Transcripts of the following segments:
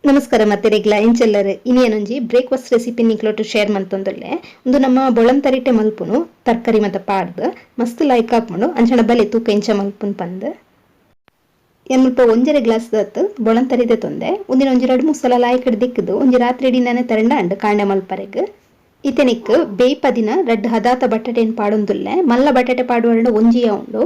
ನಮಸ್ಕಾರ ಮತ್ತೆರೆಗ್ಲ ಎಂಚೆಲ್ಲರ್ ಇನಿಯನೊಂಜಿ breakfast recipe ನಿಕ್ಲೊಟ್ಟು share ಮಂತೊಂದುಲ್ಲೆ. ಉಂದು ನಮ್ಮ ಬೊಳಂತರಿಟೆ ಮಲ್ಪುನು, ತರಕಾರಿ ಮತ ಪಾಡ್ದು ಮಸ್ತ್ ಲೈಕ್ ಆಪುಂಡು. ಅಂಚನ ಬಲೆ ತೂಕ ಎಂಚ ಮಲ್ಪುನು ಪಂದ್. ಯಾನ್ ಮುಲ್ಪ 1.5 ಗ್ಲಾಸ್ ದತ್ ಬೊಳಂತರಿ ದೆತೊಂದೆ. ಉಂದಿನ ಒಂಜಿ ರಡ್ಡ್ ಮೂಜಿ ಸಲ ಲಾಯ್ಕಡ್ ದಿಕ್ಕುದು ಒಂಜಿ ರಾತ್ರಿ ಇಡೀ ನೆನೆ ತರಂಡ ಅಂಡ್ ಕಾಂಡೆ ಮಲ್ಪರೆಗ್. ಇತ್ತೆ ಬೇಯ್ಪದಿನ ರಡ್ಡ್ ಹದಾತ ಬಟಾಟೆನ್ ಪಾಡೊಂದುಲ್ಲೆ. ಮಲ್ಲ ಬಟಾಟೆ ಪಾಡುವರಡ ಒಂಜಿಯ ಉಂಡು.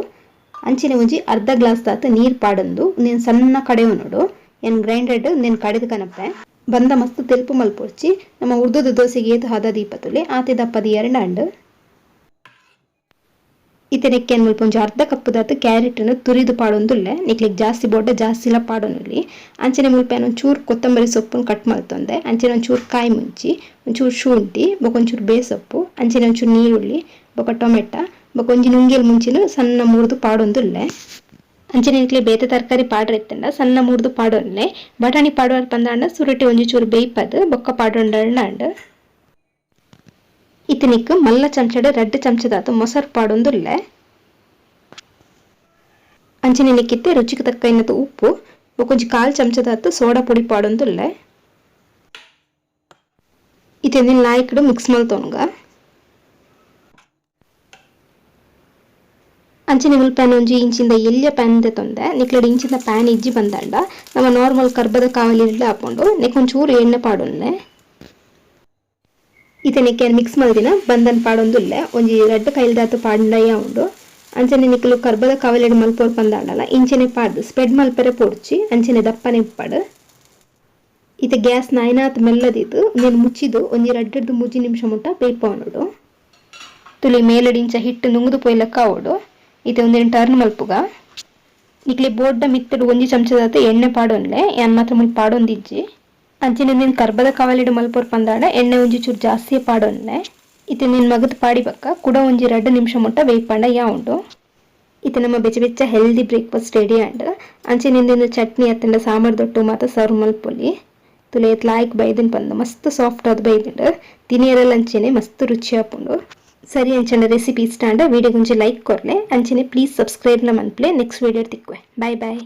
ಅಂಚನೆ ಒಂಜಿ ಅರ್ಧ ಗ್ಲಾಸ್ ದಾತ್ ನೀರ್ ಪಾಡೊಂದು ಉಂದೆನ್ ಸಣ್ಣ ಕಡೆಯೊನೊಡು. ಯಾನ್ ಗ್ರೈಂಡರ್ಡ್ ಉಂದೆನ್ ಕಡೆದ್ ಕನಪೆ. ಬಂದ ಮಸ್ತ್ ತೆಲ್ಪು ಮಲ್ಪೊಡ್ಚಿ. ನಮ್ಮ ಉರ್ದುದ ದೋಸೆಗೆ ಏತ್ ಹದ ದೀಪತುಲೆ ಆತೆ ದಪ್ಪ ದೀಯೆರ್ಂಡ ಅಂಡ್. ಇತ್ತೆ ನೆಕ್ಕ್ ಯಾನ್ ಮುಲ್ಪ ಒಂಜಿ ಅರ್ಧ ಕಪ್ ದಾತ್ ಕ್ಯಾರೆಟ್ ನ್ ತುರಿದು ಪಾಡೊಂದುಲ್ಲೆ. ನಿಕ್ಲೆಗ್ ಜಾಸ್ತಿ ಬೋಡ ಜಾಸ್ತಿಲ ಪಾಡೊನೊಲಿ. ಅಂಚನೆ ಮುಲ್ಪ ಯಾನ್ ಒಂಚೂರು ಕೊತ್ತಂಬರಿ ಸೊಪ್ಪುನು ಕಟ್ ಮಲ್ತೊಂದೆ. ಅಂಚನೆ ಒಂಚೂರು ಕಾಯಿ ಮುಂಚಿ, ಒಂಚೂರು ಶುಂಠಿ, ಬೊಕ ಒಂಚೂರು ಬೇಸೊಪ್ಪು, ಅಂಚನೆ ಒಂಚೂರು ನೀರುಳ್ಳಿ, ಬೊಕ ಟೊಮೆಟೊ, ಬೊಕ ಒಂಜಿ ನುಂಗೆಲ್ ಮುಂಚಿನ ಸಣ್ಣ ಮೂರ್ದು ಪಾಡೊಂದುಲ್ಲೆ. ಅಂಚನೆ ನಿಕ್ಲೆ ಬೇತೆ ತರಕಾರಿ ಪಾಡ್ರೆ ಇತ್ತುಂಡ ಸಣ್ಣ ಮೂರ್ದು ಪಾಡೊನ್ಲೆ. ಬಟಾಣಿ ಪಾಡುವರ್ ಪಂದಾಂಡ ಸುರುಟೆ ಒಂಜಿ ಚೂರು ಬೇಯ್ಪದ್ ಬೊಕ್ಕ ಪಾಡೊಂಡ ಅಂಡ್. ಇತ್ತೆ ನಿಕ್ಕ್ ಮಲ್ಲ ಚಮಚಡ್ ರಡ್ಡ್ ಚಮಚದಾತ್ ಮೊಸರು ಪಾಡೊಂದುಲ್ಲೆ. ಅಂಚನೆ ನಿಕ್ಕಿತ್ತೆ ರುಚಿಗ್ ತಕ್ಕೈನತ್ ಉಪ್ಪು, ಬೊಕ ಒಂಜಿ ಕಾಲ್ ಚಮಚದಾತ್ ಸೋಡಾ ಪೊಡಿ ಪಾಡೊಂದುಲ್ಲೆ. ಇತ್ತೆ ಉಂದೆನ್ ಲಾಯ್ಕ್ಡ್ ಮಿಕ್ಸ್ ಮಲ್ತೊನ್ಗ. ಅಂಚನೆ ಮುಲ್ಪ ಯಾನ್ ಒಂಜಿ ಇಂಚಿಂದ ಎಲ್ಯ ಪ್ಯಾನ್ ದೆತೊಂದೆ. ನಿಕ್ಲೆಡ ಇಂಚಿಂದ ಪ್ಯಾನ್ ಇಜ್ಜಿ ಬಂದಾಂಡ ನಮ ನಾರ್ಮಲ್ ಕರ್ಬದ ಕಾವಲಿಡ್ಲ ಆಪುಂಡು. ನೆಕ್ ಒಂಚೂರು ಎಣ್ಣೆ ಪಾಡೊನ್ಲೆ. ಇತ್ತೆ ನೆಕ್ ಯಾನ್ ಮಿಕ್ಸ್ ಮಲ್ದಿನ ಬಂದನ್ ಪಾಡೊಂದುಲ್ಲೆ. ಒಂಜಿ ರಡ್ಡ್ ಕೈಲ್ದಾತ್ ಪಾಡ್ಂಡಯ ಉಂಡು. ಅಂಚನೆ ನಿಕುಲು ಕರ್ಬದ ಕಾವಲಿಡ್ ಮಲ್ಪೊಡು ಪಂದಾಂಡಲ ಇಂಚನೆ ಪಾಡ್ದು ಸ್ಪ್ರೆಡ್ ಮಲ್ಪೆರೆ ಪೋಡ್ಚಿ, ಅಂಚನೆ ದಪ್ಪನೆ ಉಪ್ಪಡ್. ಇತ್ತೆ ಗ್ಯಾಸ್ ನಾಯ್ನಾತ್ ಮೆಲ್ಲದಿದ್ ಉಂದೆನ್ ಮುಚ್ಚಿದ್ ಒಂಜಿ ರಡ್ಡ್ ಮೂಜಿ ನಿಮಿಷ ಮುಟ್ಟ ಬೇಯ್ಪಾವೊನೊಡು. ತುಲಿ ಮೇಲಡಿಂಚ ಹಿಟ್ಟು ನುಂಗುದು ಪೋಯ್ಲಕ್ಕ ಆವೊಡು. ಇತ್ತೆ ಉಂದೆನ್ ಟರ್ನ್ ಮಲ್ಪುಗ. ನಿಕ್ಲೆ ಬೋರ್ಡ ಮಿತ್ತುಡು ಒಂಜಿ ಚಮಚದಾತ್ ಎಣ್ಣೆ ಪಾಡೊನ್ಲೆ. ಯಾನ್ ಮಾತ್ರ ಮುಲ್ಪ ಪಾಡೊಂದಿಜ್ಜಿ. ಅಂಚನೆ ಉಂದೆನ್ ಕರ್ಬದ ಕಾವಲಿಡ್ ಮಲ್ಪೊಡು ಪಂದಾಂಡ ಎಣ್ಣೆ ಒಂಜಿ ಚೂರು ಜಾಸ್ತಿ ಪಾಡೊನ್ಲೆ. ಇತ್ತೆ ಉಂದೆನ್ ಮಗತ್ ಪಾಡಿ ಬೊಕ್ಕ ಕುಡ ಒಂಜಿ 2 ನಿಮಿಷ ಮುಟ್ಟ ಬೇಯ್ಪಾಂಡ ಯಾವುಂಡು. ಇತ್ತೆ ನಮ್ಮ ಬೆಚ್ಚ ಬೆಚ್ಚ healthy breakfast ready and. ಅಂಚನೆ ಉಂದೆನ್ ಚಟ್ನಿ ಅತ್ತಂಡ ಸಾಂಬಾರ್ ದೊಟ್ಟು ಮಾತ ಸರ್ವ್ ಮಲ್ಪೊಲಿ. ತುಲೆ ಏತ್ ಲಾಯ್ಕ್ ಬೈದಿನ ಪಂದ್ ಮಸ್ತ್ ಸಾಫ್ಟ್ ಆದ್ ಬೈದಿಂಡ್. ತಿನಿಯೆರೆಲ ಅಂಚನೆ ಮಸ್ತ್ ರುಚಿ ಆಪುಂಡು. ಸರಿ, ಅಂಚನೆ ರೆಸಿಪಿ ಇಷ್ಟ ಆಂಡ ವಿಡಿಯೋಗ್ ಒಂಜಿ ಲೈಕ್ ಕೊರ್ಲೆ. ಅಂಚನೆ ಪ್ಲೀಸ್ ಸಬ್ಸ್ಕ್ರೈಬ್ ಲ ಮನ್ಪುಲೆ. ನೆಕ್ಸ್ಟ್ ವಿಡಿಯೋ ತಿಕ್ಕುವೆ. Bye boy.